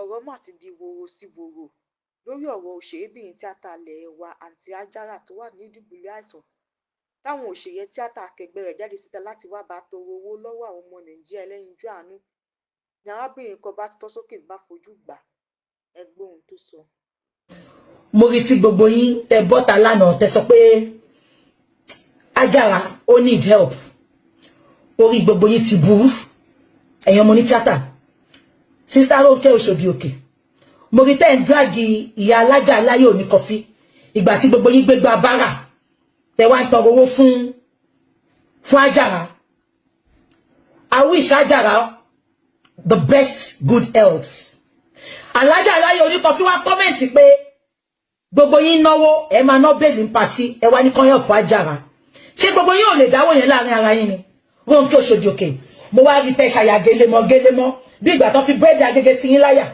Ọ̀rọ̀ mà ti di woro sí woro lórí ọ̀rọ̀ òṣèrébìnrin tíátà ilé wa Aunty Ajara tó wà ní dùbúlẹ̀ àìsàn, táwọn òṣèré tíátà akẹgbẹ́ rẹ̀ jáde síta láti wáá bá a tọrọ owó lọ́wọ́ àwọn ọmọ Nàìjíríà ẹlẹ́yinjú àánú, ní arábìnrin kan bá tutọ́ sókè bá fojú gbà á. Ẹ gbọ́ ohun tó sọ. Mo rí tí gbogbo yín tẹ bọ́ta lánàá, tẹ sọ pé Ajara ó need help. Orí gbogbo yín ti burú, ẹ̀yin ọmọ ní tíátà. Sister Ronke Oṣòdì Òkè, mo rí tẹ́ ń drag ìyá alájà aláyé òní kọfí. Ìgbà tí gbogbo yín gbégbá bára, tẹ wá ń tọrọ owó fún Ajara. I wish Ajara the best good health. Alájà aláyé òní kọfí wá comment pé gbogbo yín náwó, ẹ máa ná bail ní party, ẹ wá ní kán help Ajara. Ṣé gbogbo yín ò lè dáwọ́ yẹn láàrin ara yín ni? Ronke Oṣòdì Òkè, mo wá rí tẹ ṣàyà gélémọ gélémọ bí ìgbà tó fi búrẹ́dì agége sí yín láyà.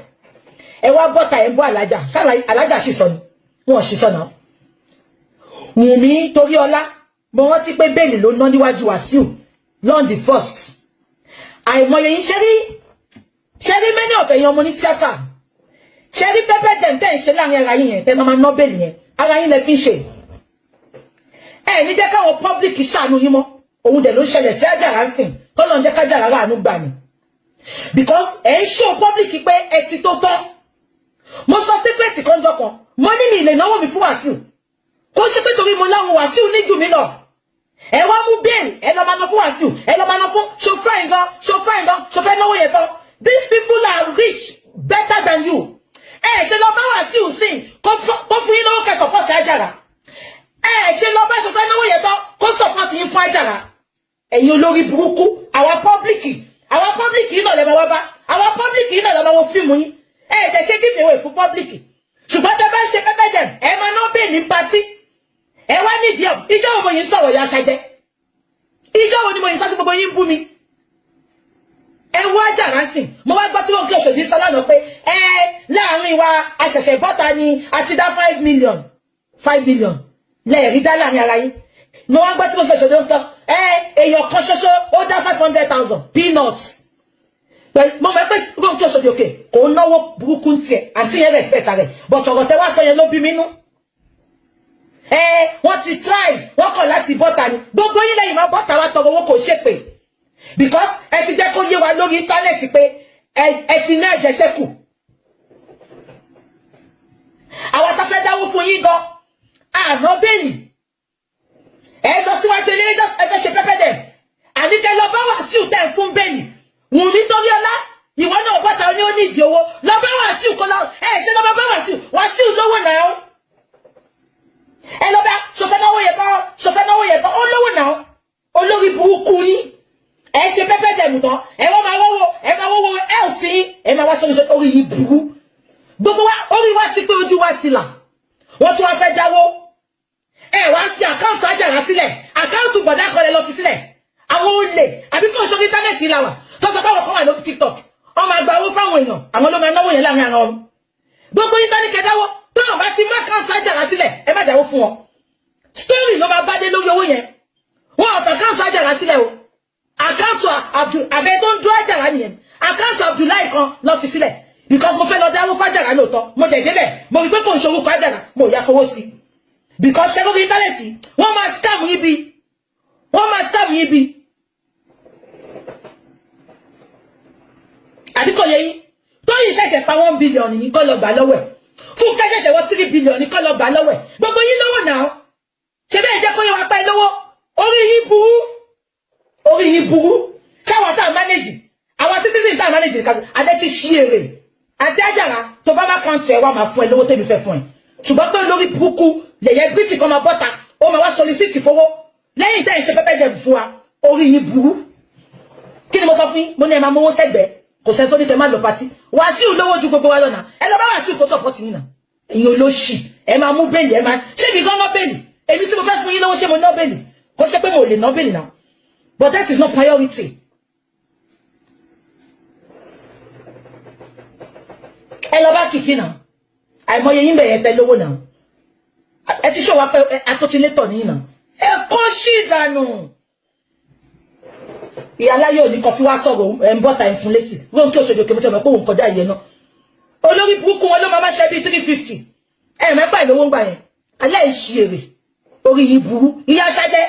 Ẹ wá bọ́ta, ẹ̀ ń bọ́ alájà. Alájà sì sọ ni wọn sì sọ náà. Wùnmí torí ọlá, mo rántí pé bail ló ná níwájú Wàsíù lọ́n the first. Àìmọye yín ṣe rí, ṣe rí many of ẹ̀yin ọmọ ní tíátà, ṣe rí pẹ́pẹ́ dẹ̀ tẹ́ ń ṣe láàrin ara yín yẹn, tẹ́ máa ná bail yẹn, ara yín lẹ fi ń ṣe. Ẹ ní jẹ́ káwọn public ṣàánú yín mọ́. Òun dẹ̀ ló ń ṣẹlẹ̀ sí Àjàrà ń sìn. Kọ́lọ̀ ń jẹ́ kájàrà ráàánú gbà ní, because ẹ ń show public pé ẹ ti tó tán. Mo sọ statement kan jọ kan, mo ní mi lè náwó mi fún Wàsíù. Kó ṣe pé torí mo láwọn Wàsíù ní jù mí lọ. Ẹ wá mú bail, ẹ lọ máa ná fún Wàsíù, ẹ lọ máa ná fún ṣòfẹ́ nǹkan, ṣòfẹ́ nǹkan, ṣòfẹ́ náwó yẹn tán. These people are rich better than you. Ẹ ṣe lọ bá Wàsíù sí kó fún yín lówó kẹ́ support Àjàrà. Ẹ ṣe lọ bá ṣòfẹ́ náwó yẹn tán, kó support yín fún Àjàrà. Ẹ̀yin olórí burúkú, àwọn public, àwọn public yìí náà lè máa wá bá, àwọn public yìí náà lè máa wo fíìmù yín. Ẹ ẹ̀ ṣe give away fún public, ṣùgbọ́n tẹ bá ń ṣe pẹ́pẹ́ jẹ, ẹ máa ná bail ní party, ẹ wá nídìí ọ̀. Ìjọ wo mo yìí ń sọ̀rọ̀ ya ṣajẹ́? Ìjọ wo ni mo yìí sọ sí gbogbo yín ń bú mi? Ẹ wá Àjàrà sìn. Mo wá gbọ́ tí Ronke Oṣòdì sọ lánàá pé ẹ láàrin wa àṣẹ̀ṣẹ̀ bọ́ta ni àti dá 5 million, 5 million lẹ́ẹ̀rí dá láàrin ara yín. Mo wá gbọ́ tí Ronke Oṣòdì ń tọ́ ẹ, èèyàn kan ṣoṣo ó dá 500,000, peanuts. Mo mọ̀ pé Ronke Oṣòdì Òkè kò ń náwó burúkú ń tiẹ̀, àǹtí yẹn respect rẹ̀, but ọ̀rọ̀ tẹ wá sọ yẹn ló bí mi nú. Ẹ wọ́n ti try, wọ́n kọ̀ láti bọ́ta ni. Gbogbo yín lẹ́yìn máa bọ́ta wá tọrọ owó, kò ṣépè, because ẹ ti jẹ́ kó yé wa lórí internet pé ẹ ti ní àjẹṣẹ́kù. Àwọn tá fẹ́ dáwó fún yín gan àná bail, ẹ lọ síwájú ilé, ẹ fẹ́ ṣe pẹ́pẹ́ dẹ̀. Àníkẹ́ lọ bá Wàsíù tẹ̀ ń fún bail. Wùnmí torí ọlá, ìwọ náà bọ́ta ní ó ní ìdí owó, lọ bá Wàsíù kọ́ lọ. Ẹ ṣe lọ bá Wàsíù. Wàsíù lówó náà. Ẹ lọ bá ṣọfẹ́ náwó yẹn tán, ṣọfẹ́ náwó yẹn tán, ó lówó náà. Olórí burúkú yín, ẹ ṣe pẹ́pẹ́ dẹ̀mù tán, ẹ wọ́n máa wọ́wọ́, ẹ máa wọ́wọ́ health yín, ẹ máa wá sórí. Orí yín burú. Gbogbo wa, orí wa ti pé, ojú wa ti là. Wọ́n tún wá fẹ́ dáwó, ẹ wá fi account Àjàrà sílẹ̀, account bọ̀dá kan lẹ lọ fi sílẹ̀. Àwọn olè àbí kò sórí internet la wà tó sọ pé àwọn kan wà lórí TikTok, wọ́n máa gba owó fáwọn èèyàn, àwọn ló máa náwó yẹn láàrin ara wọn. Gbogbo yín tán ní kẹdáwó tó wọn bá ti má account Àjàrà sílẹ̀, ẹ má dáwó fún wọn. Story ló máa bá dé lórí owó yẹn. Wọn ò fẹ́ account Àjàrà sílẹ̀ o. Account abẹ tó ń dún Àjàrà nìyẹn. Account Abdullahi kan lọ fi sílẹ̀, because mo fẹ́ lọ dáwó fàjàrà lóòótọ́. Mo dẹ̀ débẹ̀, mo rí pé kò ń ṣorúkọ Àjàrà, mo yà fowó sí, because ṣe lórí internet, wọ́n máa scam yín bí, wọ́n máa scam yín bí. Àbí kò yẹ yín? Tóyìn ṣẹ̀ṣẹ̀ pa 1 billion ní kọ́ lọ gbà lọ́wọ́ ẹ̀. Fúnkẹ́ ṣẹ̀ṣẹ̀ wọ 3 billion ní kọ́ lọ gbà lọ́wọ́ ẹ̀. Gbogbo yín lówó náà, ṣe bẹ́ẹ̀ jẹ́ kó yẹ wá pẹ́ lówó. Orí yín burú, orí yín burú. Ṣáwọn tá a manage, àwọn citizen tá a manage nìkan adé ti ṣí èrè àti Àjàrà tó bá má kàn tẹ̀ wá máa fún ẹ lówó tẹ́mi fẹ́ fún ẹ. Ṣùgbọ́n pé lórí burúkú yẹ̀yẹ́ bírìtì kan máa bọ́ta, ó máa wá solicit fowó lẹ́yìn tẹ́ ẹ̀ ṣe pẹ́pẹ́ jẹ̀ fún wa. Orí yín burú. Kí ni mo sọ fún yín? Mo ní ẹ máa mówó sẹ́gbẹ̀ẹ́. Kò sẹ́ni tó ní kẹ́ má lọ party. Wàsíù lówó ju gbogbo wa lọ́nà. Ẹ lọ bá Wàsíù kó support yín náà. Ẹ̀yin olóṣì, ẹ máa mú bail, ẹ máa ṣé mi gan ná bail? Èmi tí mo fẹ́ fún yín lówó, ṣé mo ná bail? Kó ṣe pé mo lè ná bail náà, but that is not priority. Ẹ lọ bá kìkì náà. Àìmọye yín bẹ̀yẹ tẹ lówó náà. Ẹ ti ṣòwò pé atótilétọ̀ níyìn náà. Ẹ kó sí ìdànù. Ìyá aláyé òní kan fi wá sọ̀rọ̀, ẹ̀ ń bọ́ta ẹ̀ ń fún létí. Rónkẹ́ Òṣòdì Òkè, mo ti mọ̀ pé òun kọjá ìyẹn náà. Olórí burúkú wọn ló máa ṣe bíi 350. Ẹ mẹ́pà ìlówó ń gbà yẹn. Aláìṣe èrè, orí yìí burú. Ìyá Ṣájẹ́,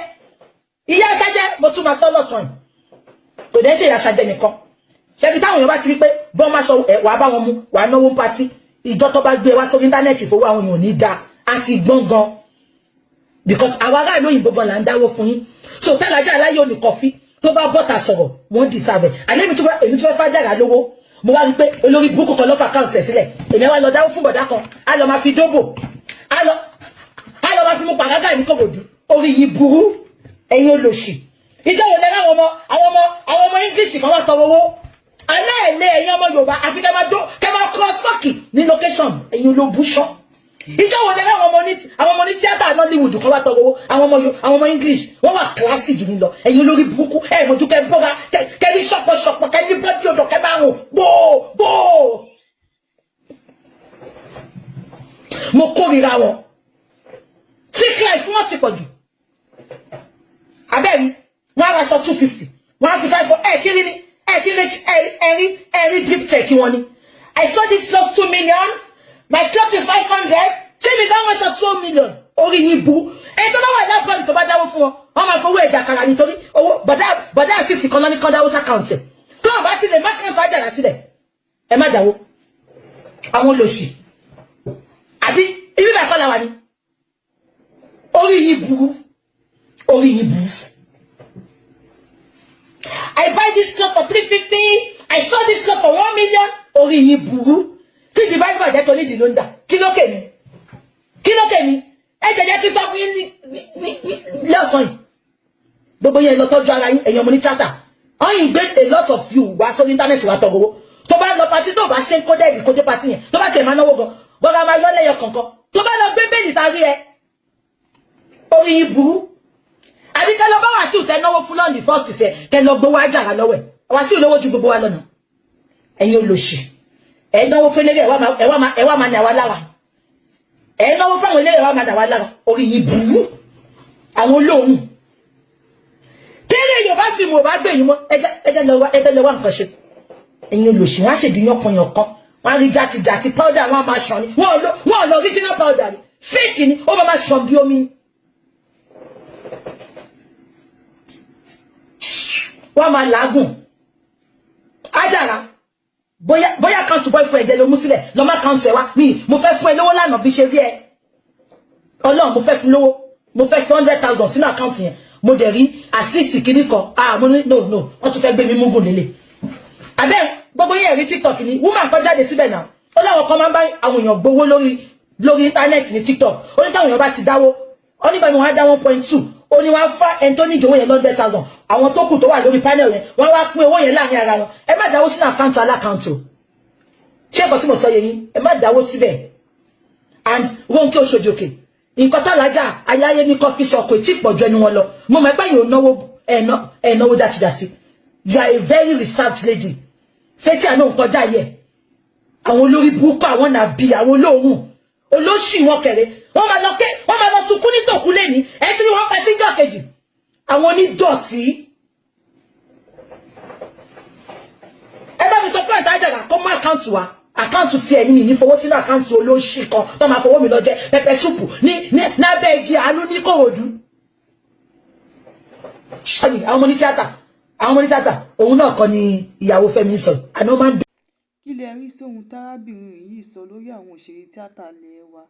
ìyá Ṣájẹ́, mo tún máa sọ lọ́sàn-án, kò dẹ́ ṣe ìyá Ṣájẹ́ nìkan. Ṣebí táwọn èèyàn bá ti rí pé bọ́n máa sọ ẹ̀, wàá bá wọn mú, wàá náwó party. Ìjọ tó bá gbé wá sórí íńtánẹ́ẹ̀tì fowó àwọn èèyàn ní dáa àti gbọ̀ngàn, because àwa aráàlú òyìnbó gan là ń dáwó fún yín. So tẹ́lájà aláyé òní kọfí tó bá bọ́ta sọ̀rọ̀, wọ́n deserve ẹ̀. Àlẹ́ mi tó fẹ́, èmi tó fẹ́ fàjàrà lówó, mo wá rí pé olórí burúkú kan lọ́fà account ẹ̀ sílẹ̀. Èmi wá lọ dáwó fún bọ̀dá kan, á lọ máa fi dóbò, á lọ máa fi mú pàrágà ní Kòròdú. Orí yìí burú, ẹ̀yin olòṣì. Ìjọ wo lẹ́rọ àwọn ọmọ English kan wá tọrọ owó aláìlé? Ẹ̀yin ọmọ Yorùbá, àfi kẹ́ máa dó, kẹ́ máa cross fọ́ọ̀kì ní location. Ẹ̀yin olóbùṣọ́, ìjọ wo lẹ́rọ àwọn ọmọ ní tíátà Nollywood kan wá tọrọ owó? Àwọn ọmọ English, wọ́n wà classy jù ní lọ. Ẹ̀yin olórí burúkú, ẹ̀ mọ̀jú kẹ́ bọ́ra, kẹ́ ní ṣọ̀pọ̀ṣọ̀pọ̀, kẹ́ ní bọ́dí odò, kẹ́ máa rùn gbòó gbòó. Mo kórìíra wọn. Fake life wọn ti pọ̀ jù. Abẹ́rí wọ́n á raṣọ 250, wọ́n á fi five ẹ̀ kiri ni ẹ̀ kiri ẹ̀rí ẹ̀rí drip check wọn ni. "I saw this cloth 2 million, my cloth is 500." Ṣé mi dáwọ́ aṣọ 2 million? Orí yín bu. Ẹni tó bá wà lábọ́ọ̀lù, tó bá dáwọ́ fún wọn, wọ́n máa fowó ẹ̀dà kàrà nítorí owó bọ̀dá àfíìsì kan lọ́ní kan dáwọ́ sí account ẹ̀. Tó o bá ti lè má kàn fàjàrà sílẹ̀, ẹ má dáwọ́. Àwọn olòṣì, àbí ibi bàá kọ́ la wà ní. Orí yín burú, orí yín burú. "I buy this cloth for 350, I saw this cloth for 1 million." Orí yín burú. Tí ìdí bá gbàjẹ́ tó nídìí ló ń dà. Kí ló kè mí? Kí ló kè mí? Ẹ jẹjẹ kí sọ fún yín ní lọ́sàn yìí. Gbogbo yẹn lọ tọ́jú ara yín, ẹ̀yin ọmọ ní tíátà. Wọ́n yìí gbé a lot of you wá sórí íńtánẹ́ẹ̀tì wá tọrọ owó. Tó bá lọ party, tó bá ṣe ń kó dẹ́ẹ̀dì kó dé party yẹn, tó bá tiẹ̀ máa náwó gan bọ́lá máa yọ lẹ́yọ kọ̀ọ̀kan. Tó bá lọ gbé bẹ́ẹ̀lì ta rí ẹ, orí yín burú. Àbí kẹ lọ bá Wàsíù tẹ náwó fún lọ́ọ̀nì first ṣe, kẹ lọ gbowó Àjàrà lọ́wọ́ ẹ̀. Wàsíù lówó ju gbogbo wa lọ́nà. Ẹ̀yin olòṣì, ẹ̀ náwó fún eléré, ẹ̀ wá máa nà wá lára. Ẹ̀ náwó fáwọn eléré, ẹ̀ wá máa nà wá lára. Orí yín burú. Àwọn olóhùn tẹ́lẹ̀ Yorùbá fi mọ̀ bá gbé yín mọ́. Ẹjẹ́ lọ wá nǹkan ṣe. Ẹ̀yin olòṣì, wọ́n á ṣèdí yánkanyànkan, wọ́n á rí jàtijàti powder, wọ́n á máa ṣàn ní. Wọ́n lọ original powder ni, fake ni, ó máa ṣàn bí omi. Wọ́n máa làágùn. Ájàrà, bóyá account boyfriend ẹ ló mú sílẹ̀, lọ má account ẹ wá mi. Mo fẹ́ fún ẹ lówó lánàá bí ṣe rí ẹ. Ọlọ́run, mo fẹ́ fún lówó, mo fẹ́ fi 100,000 sínú account yẹn. Mo dẹ̀ rí àṣìṣì kìíní kan. Ah, mo ní no, no, wọ́n tún fẹ́ gbé mi múgùn lélẹ̀. Abẹ́ gbogbo yẹn rí TikTok ni woman kan jáde síbẹ̀ náà. Ó láwọn kan máa ń bá àwọn èèyàn gbowó lórí íńtánẹ́ẹ̀tì ní TikTok. Ó ní táwọn èèyàn bá ti dáwó, ó ní báyìí wọ́n á dá 1.2, ó ní wọ́n á fá ẹni tó ní ìjòwó yẹn 100,000. Àwọn tó kù tó wà lórí panel yẹn, wọ́n wá pín owó yẹn láàrin ara wọn. Ẹ má dáwó sínú account aláccount o. Ṣé nǹkan tí mo sọ yẹ yín? Ẹ má dáwó síbẹ̀. And Rónkẹ́ Oṣòdì Òkè, nǹkan tálájà aláyé ní kọfí sọ kò tí ì pọ̀ ju ẹnu wọn lọ. Mo mọ̀ pé yìí ò náwó, ẹ̀ náwó dátidàti. You are a very reserved lady. Fẹ́tí àná kọjá yẹ. Àwọn olórí burúkú, àwọn nàbí, àwọn olóòórùn olóṣì wọn kẹrẹ, wọ́n máa lọ ké, wọ́n máa lọ sunkún ní tòkú lẹ́ni ẹ tí wọ́n pa síjọ́ kejì. Àwọn onídọ̀tí. Ẹ bá mi sọ fún ẹ̀ta Àjàrà kó mú account wa, account tí ẹ̀yin mi ní fowó sínú account olóṣì kan tó máa fowó mi lọ jẹ pepper soup ní lábẹ́ igi àánú ní Kòròdú. Àwọn ọmọ ní tíátà, àwọn ọmọ ní tíátà, òun náà kọ́ ni ìyàwó Fẹ́mi sọ àná máa ń Kí lẹ rí sóhun tárábìnrin yìí sọ lórí àwọn òṣèré tíátà ilé wa?